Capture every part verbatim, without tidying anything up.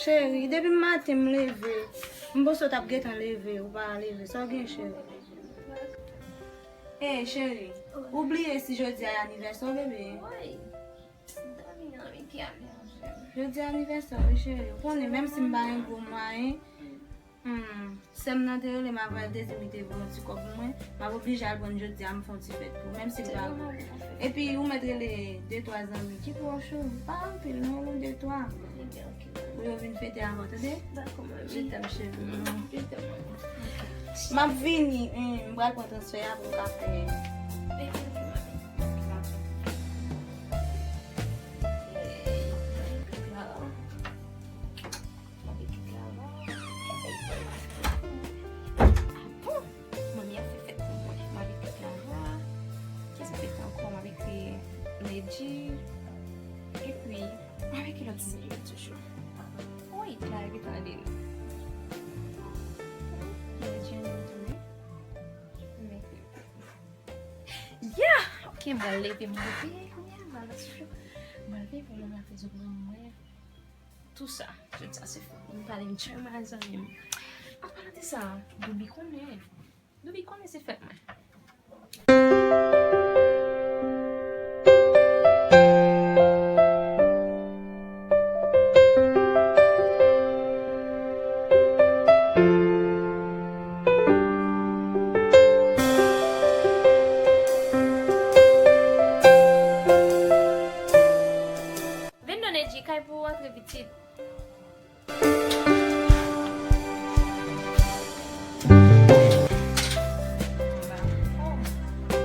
Cheri, depi maten m leve, m panse w t ap gentan leve, ou pa leve. Sa w gen, cheri? Ey, cheri, ou bliye si jodi a anivèsè w, bebe? Wi. Dòmi nan mi pye ap deranje m. Jodi a anivèsè w, wi, cheri. Ou konnen, menm si m pa gen gwo mwayen, hmm, sè m nan te rele m avan, l te di m li te voye yon ti kòb pou mwen. M ap oblije al pran jodi a, m fè yon ti fèt pou ou, menm si m pa gwo. Epi, ou mèt rele de twa zanmi ki pwòch ou. Pa anpil, non, de twa. Pou yo vin fete avè w, tande? Dakò, manmi. Je t'aime, chérie. Je t'aime, manmi. M ap vini, hmm, m pral pran transfè a pou m ka fè. Mèsi, mami. Mami, tout la. Bon, manmi ap fè fèt pou mwen. M ap ekri Clara. Kiyès m ap ekri ankò? M ap ekri Nedji. Epi, m ap ekri lòt ti zanmi yo toujou. Wi, Clara gentan tande l. Nedji an tou, wi. M ekri. Yeah! Ok, m pral leve, m leve. Kounye a, m pral leve, m leve, m leve, m leve. Tou sa, jodi a se fèt mwen, m pale m tchè mwen zanmi m. An palan de sa, Doubi konnen. Doubi konnen se fèt mwen. Vin non, Nedji, kay pou w antre pitit.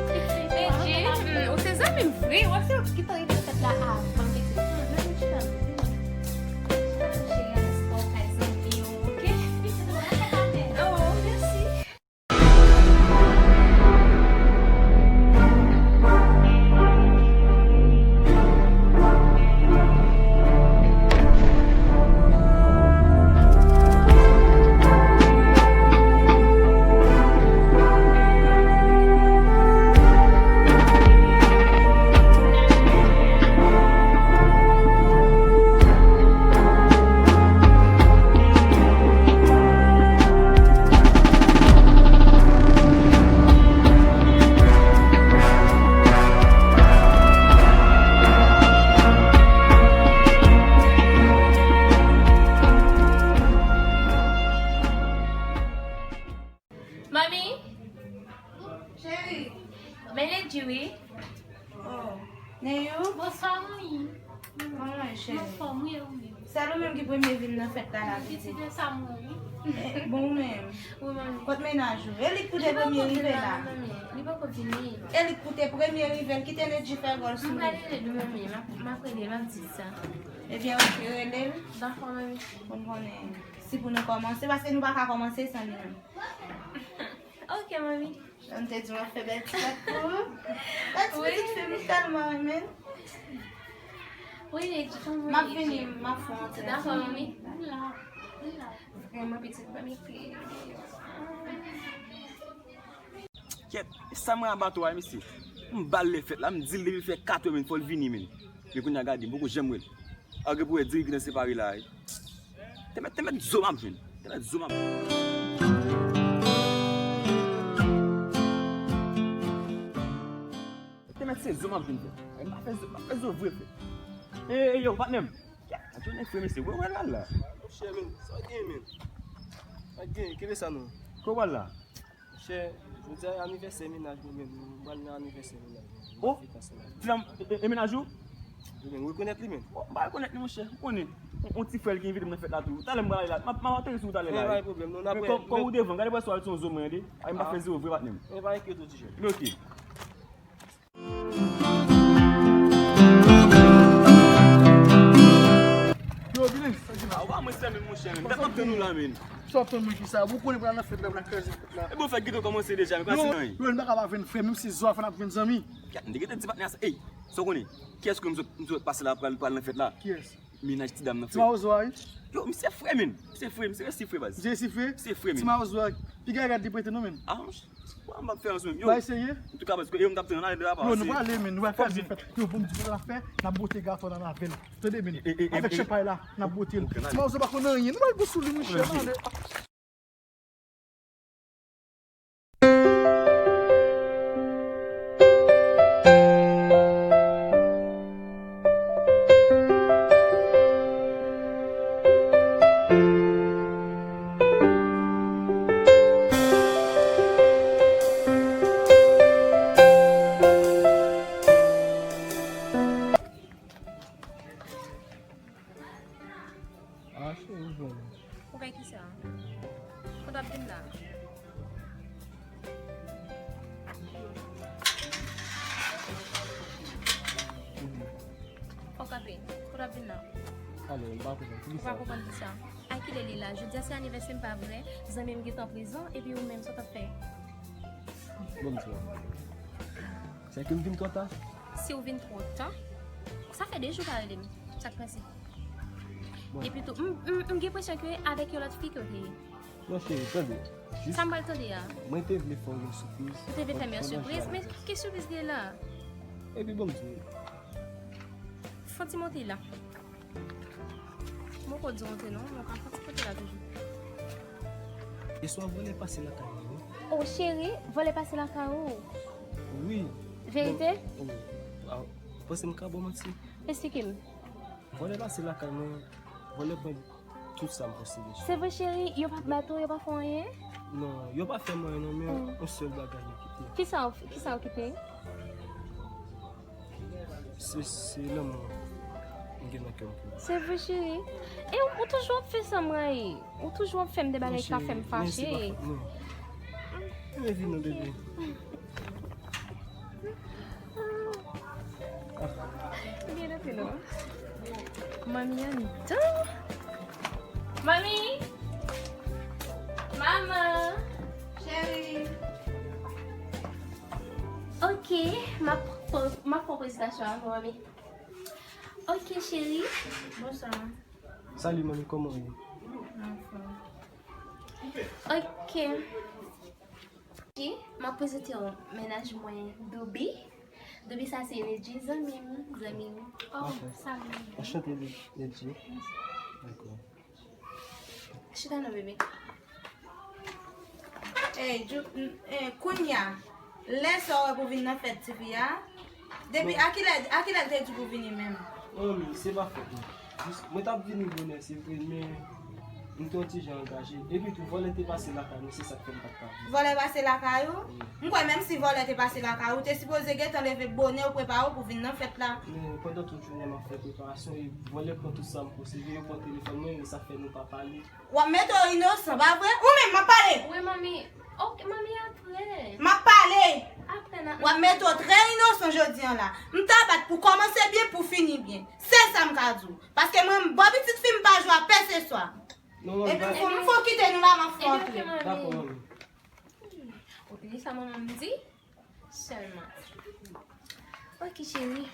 Nedji, hmm, ou se zanmi m vre, w ap se ou ki ta rive nan fèt la avan pitit. Hmm, men Nedji la, vin. Chita non, cheri, a lespwa w kay zanmi w, oke? Oh, mèsi. Manmi? Cheri. Men Nedji wi. Oh. Neyou? Bonswa, manmi. Kòman w ye, cheri? Anfòm, wi, e ou menm? Sèl ou menm ki premye vin nan fèt la, la, pitit. Pitit, e sa mwen, wi. Eh, bon, ou menm? Wi, manmi. Kot mennaj ou? E li k pou te premye rive la. Li poko vini. E li k pou te premye rive, l kite Nedji fè gòl sou li. M pral rele l, manmi. M ap, m ap rele l, m ap di l sa. Ebyen, oke, rele l. Dakò, manmi. Pou n konnen si pou nou kòmanse, paske nou pa ka kòmanse san li menm. Ok, manmi. Jan m te di w, m ap fè bèl ti fèt pou ou. Bèl ti pitit fi m, m tèlman renmen l. Wi, Nedji, kòman w ye? M ap vini, m ap fè yon ti. Dakò, manmi. Vin la, vin la. Vrèman, pitit, ban m ekri. Kèt, sa mwen a bato a, mesye. M ba l lè fèt la, m di l depi l fè kat è, men fò l vini, men. Men kounye a gade, m poko janm wè l. Agre pou wè diri ki nan separe la, wi. Te mèt, te mèt zo m ap jwenn. Te mèt zo m ap. Te mèt se zo m ap jwenn, frè. M pa fè zo, m pa fè zo vre, frè. E, e, yo, patnè m. Ya, atò nèg frè mesye, wè, wè l al la. Monchè, men, sa w gen, men? Sa w gen, kenbe sa non. Kote w al la? Monchè, jodi a anivèsè mennaj mwen, men nou pral nan anivèsè mennaj mwen. Oh, ti dam, e, e mennaj ou? Wi, men, ou rekonèt li, men? Oh, m pa rekonèt li, monchè. Ou konnen, yon, yon ti frè l ki envite m nan fèt la tou. Talè m pral ale la. M ap, m ap ateri sou ou talè la, wi. Men pa gen pwoblèm, non, n ap wè. Men kò, kò ou devan, gade pwèsyon al sou zo mwen, tande. Ay, m pa fè zo vre, patnè m. Men pa enkyete w, ti jèn. Men oke. Yo, Bilens, sa ki pase? A, ou pa mwen sèl, men monchè, men. M t ap tann ou la, men. Sa w ap tann mwen ki sa? Ou konnen pral nan fèt la, pral kraze fèt la. E bon, fèt gentan kòmanse deja, men pa se anyen. Yo, n pa ka pa jwenn frè, menm si zo a fè n ap jwenn zanmi. Gad, m te gentan di patnè a sa. Ey, sa w konnen? Kiyès ke m sot, m sot pase la pral, pral nan fèt la? Kiyès? Mennaj ti dam nan, frè. Ti mawozo a, wi. Yo, misye fre, menn. Misye fre, misye resi fre, baz. Misye resi fre? Misye fre, menn. Ti mawozo a. Piga gad li prete nou, menn. Ah, m ap fè ansanm. Yo, ba serye? Antouka, baz, yo, m t ap tann nan, ale de la, yo, nou prale, menn. Nou pral kraze fèt. Yo, bon, m di nou la fè, n ap bwote gato nan lavel. Tande, menn. Avèk chanpay la, n ap bwote l. Ti mawozo pa konn anyen. Nou pral bouch sou li, monchè, mande. Ah, cheri, bon. Ou fè kisa? Kote w ap vin la? Fò w kanpe. Kote w ap vin la? Ale, m pa konprann. Ou pa konprann kisa? Ay, kilè li la? Jodi a se anivèsè m, pa vre? Zanmi m gentan prezan, epi ou menm, sa w t ap fè? Bon, m di w. Se ke m vin twò ta? Si w vin twò ta, sa fè de jou w pa rele m. Sa k pase? Bon. Epi tou, m, m, m gen enpresyon ke avèk yon lòt fi ke w te ye. Non, cheri, tande. Sa m pral tande a? Mwen te vle fè w yon sipriz. Ou te vle fè m yon sipriz? Men ki sipriz li ye la? Epi bon, m di w. Fò ti monte la. Mwen poko di w antre non, mwen ka fè ti kote la toujou. Yèswa vòlè pase lakay mwen, wi. Oh, cheri, vòlè pase lakay ou? Wi. Verite? Bon, oh, ah, ou panse m ka ba w manti? Esplike m. Vòlè pase lakay mwen, vòlè pran tout sa m posede. Se vre, cheri, yo pa bat ou, yo pa fè w anyen? Non, yo pa fè m anyen non, men yon sèl bagay yo kite. Kisa, kisa yo kite? Se, se lanmou m gen nan kè m pou ou. Se vre, cheri. E ou, ou toujou ap fè sa m rayi. Ou toujou ap fè m de bagay ki ka fè m fache. Non, cheri, men se pa fòt mwen. Men vin non, bebe. Byen antre non. Manmi anndan. Manmi! Manman! Cheri! Ok, m ap pran, m ap pran prezitasyon an pou manmi. Ok, cheri. Bonswa. Salut, manmi, kòman w ye? Anfòm. Ok. Ok, m ap prezante w mennaj mwen, Dobi. Dobi, sa se Nedji, zanmi m, zanmi m. Oh, salut. Anchante, Nedji. Dakò. Chita non, bebe. Ey, Ju-, n-, eh, kounye a, lè sa w wè pou vin nan fèt tifi a? Depi a kilè, a kilè l te di pou vini menm? Non, men se pa fòt mwen. Jis, mwen t ap vini bonè, se vre, men m te yon ti jan angaje. Epi tou, vòlè te pase lakay mwen, se sa k fè m pa t ka vini. Vòlè pase lakay ou? Wi. M kwè menm si vòlè te pase lakay ou, ou te sipoze gentan leve bonè, ou prepare w pou vin nan fèt la. Men pandan tout jounen m ap fè preparasyon, e vòlè pran tout sa m posede, yo pran telefòn mwen, e sa fè nou pa pale. W ap mete w inosan, pa vre? Ou menm, m ap pale! Wi, manmi. Ok, manmi, apre. M ap pale! Apre, nan. W ap mete w trè inosan jodi an la. M ta bat pou kòmanse byen, pou fini byen. Sèl sa m ka di w. Paske mwen, m bò pitit fi m pa jwe ak pèseswa. Non, non. Epi m fò, m fò kite nou la, m ap fè antre. Dakò, manmi. Ou tande sa manman m di? Sèlman. Ok, cheri.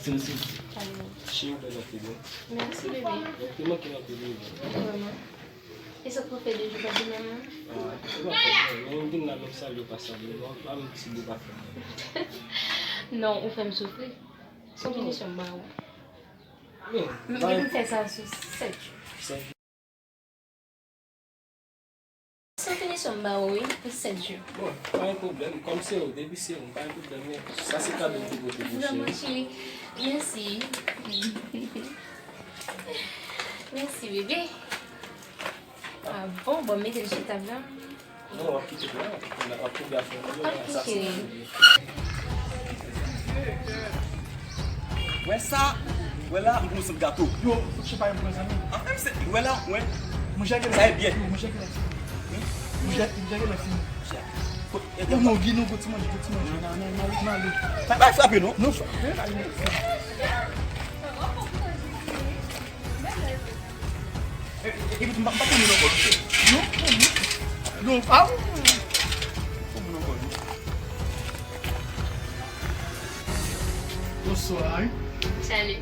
Sèl, sèl. Cheri, ou fè antre byen. Mèsi, bebe. Ou te manke antre byen. Vrèman. E sa t fè de jou pa di manman? Ah, se pa fòt mwen. Men m vin la, menm salye w pa salye m. Non, pa menm ti bo pa fè m. Non, ou fè m soufri. Se yon pinisyon m ba ou. M vin fè sa sou sèt jou. Sèt jou. Se yon pinisyon m ba ou, wi, pou sèt jou. Bon, pa gen pwoblèm. Kòm se ou, depi se ou, pa gen pwoblèm, men sa se kado m te pote pou ou, cheri. Vrèman, cheri. Mèsi. Mèsi, bebe. Ah bon, bon, mete l sou tab la. Non, w ap kite l la, w ap kite l la, w ap kite afè w la, sa se. Wè sa, wè la, m gon sant gato. Yo, fòk se pa yon pran zanmi. Anfen, se, wè la, wè. Manje gen lè fini. Yo, manje gen lè fini. Manje, manje gen lè fini. Yo, non, Guy, non, gon ti manje, gon ti manje. Nan, nan, nan, nan, nan. Pa, pa frape, non. Non, frape. E, e, epi tou, m pa, m pa pou moun ankò, non. Non, non, non. Non, pa pou moun ankò, non. Bonswa, wi. Salut.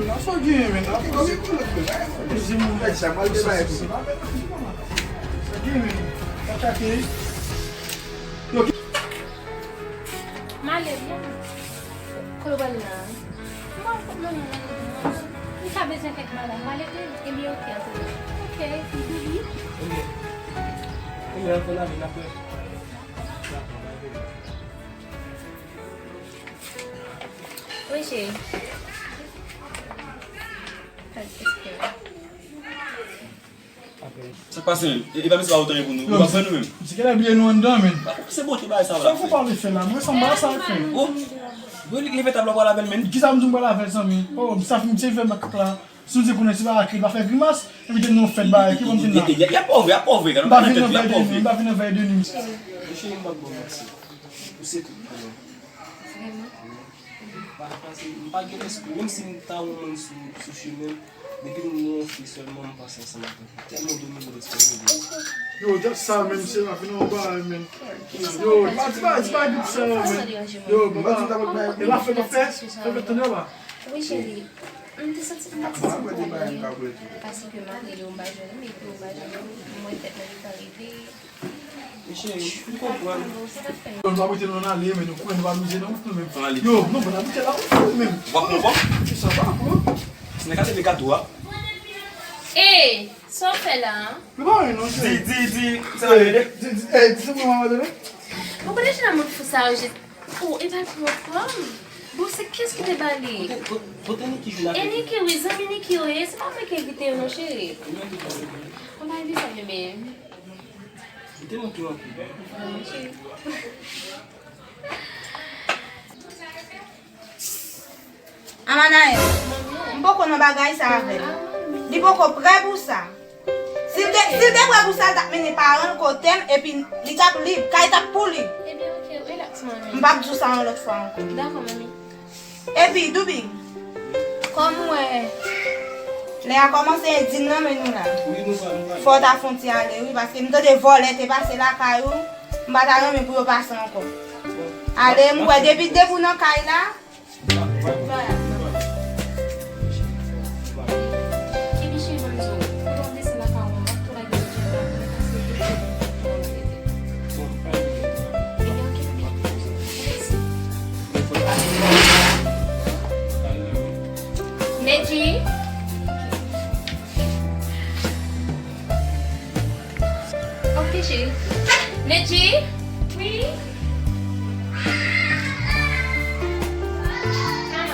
men, sa w genyen, men. Ap gen kote pou lòt, men. Sa w genyen, men. Sa w genyen, men. Sa w genyen, men. Sa w genyen, men. Sa w genyen, men. M ale, non. Kote w pral la? M pral pran nan nan nan. M ta bezwen kèk bagay. M ale, e li oke avè m. Oke, li di wi. Ebyen, ebyen, ann ale, n ap wè. Wi, cheri. Sa k pase menm? E, e pa misye pa otan pou nou. Yo, nou pa fè nou menm. Misye genlè bliye nou anndan, men. Se bon, ki bagay sa la. Sa w fè pale fè la? Mwen sanble a sa l fè. Oh, bon, li leve tab la, pral avè l menm. Kisa m di m pral avè l, zanmi? Oh, sa fin, misye fè makak la. Si w di konnen se bagay ki pa fè grimas, epi te nou fèt bagay ki bon, m te la. Y ap pòv, y ap pòv, y ap pòv. M pa vin nan vèy de nwi, m pa vin nan vèy de nwi. Mesye, m p ap bon, mèsi. Ou se tout pou mwen. Vrèman? Pa, pase, m pa gen lespri. Menm si m ta yon moun sou, sou chemen m, depi m wè yon fi sèlman, m pase ansanm avè l. Tèlman domine lespri m. Yo, just sa menm, se la, vin anba, men. Yo, pa, di pa, di pa di sa, men. Yo, pa, e pa fè, pa fè, pa fè tande la. Wi, cheri. M te santi m pa santi m pral byen. Paske m ap rele w, m pa jwenn ou, epi w pa jwenn ou. M wè tèt mwen gentan leve. Mesye, m konprann. Yo, nou pa mete nou nan ale, men nou konnen nou pa mize non, nou menm. Yo, non, men abitye la, ou fou menm. W ap pran kòb? Ki sa, w ap pran? Se nan kate de gato a. Ey, sa w fè la, an? Nou pa anyen non, cheri. Di, di, di, sa va rele? Di, di, ey, di, se pou mwen, madame. Bon, kote jan moun fou sa yo jis. Oh, e pa pran kòb? Bon, se kiyès ki te ba li? Kote, kote, kote Niki jwenn avèk li? E Niki, wi, zanmi Niki yo ye. Se pa mwen ki envite yo non, cheri. Ou pa envite yo, bebe. Li te manke w anpil. Vrèman, cheri. Amanaël, m poko nan bagay sa avè l. Li poko prè pou sa. Si l te, si l te prè pou sa, l t ap mennen paran l kote m, epi li t ap lib, kay t ap pou li. Ebyen, oke, relax, manmi. M p ap di w sa yon lòt fwa ankò. Dakò, manmi. Epi, Doubi, kòm ou wè, lè a kòmanse endin nan men nou la. Wi, nou pral, nou pral. Fò w ta fon ti ale, wi, paske m tande vòlè te pase lakay ou, m pa ta renmen pou yo pase ankò. Ale, m kwè depi, depi w nan kay la, Nedji. Ok, cheri. Nedji? Wi? Ah.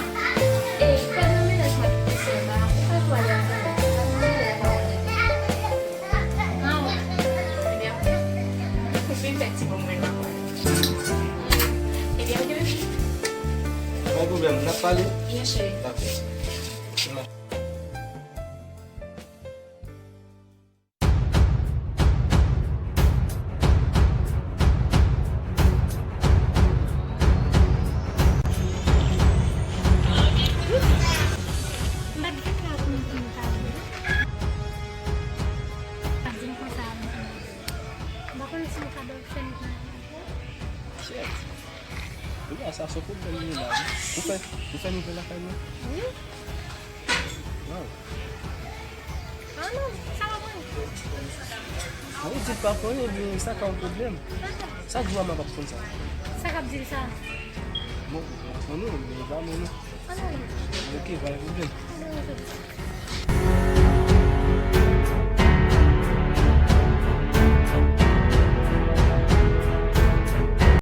Eh, pandan mennaj mwen ap pase anba, ou pa pou ale avè l? Ah, wi. Ebyen, ok. Ou fin fè ti bon mwen. Ebyen, ok, bebe. Pa gen pwoblèm, n ap pale? Yes, cheri. Dakò. M pa t gen kado pou m ba w. Pa di m konsa, m pa konnen si m ka ba w fè m. Shit. Wi, sa se pwoblèm li la, wi. Ou fè, ou fè nouvèl lakay mwen? Wi. Waw. Ah non, sa pa mwen. Ah, ou di l pa konnen, men sa ka yon pwoblèm. Sa k di w a m ap konn sa? Sa k ap di l sa? Bon, m ap konn ou, men pa mwen non. Ah non. Ok, pa gen pwoblèm. Ah non, non, non.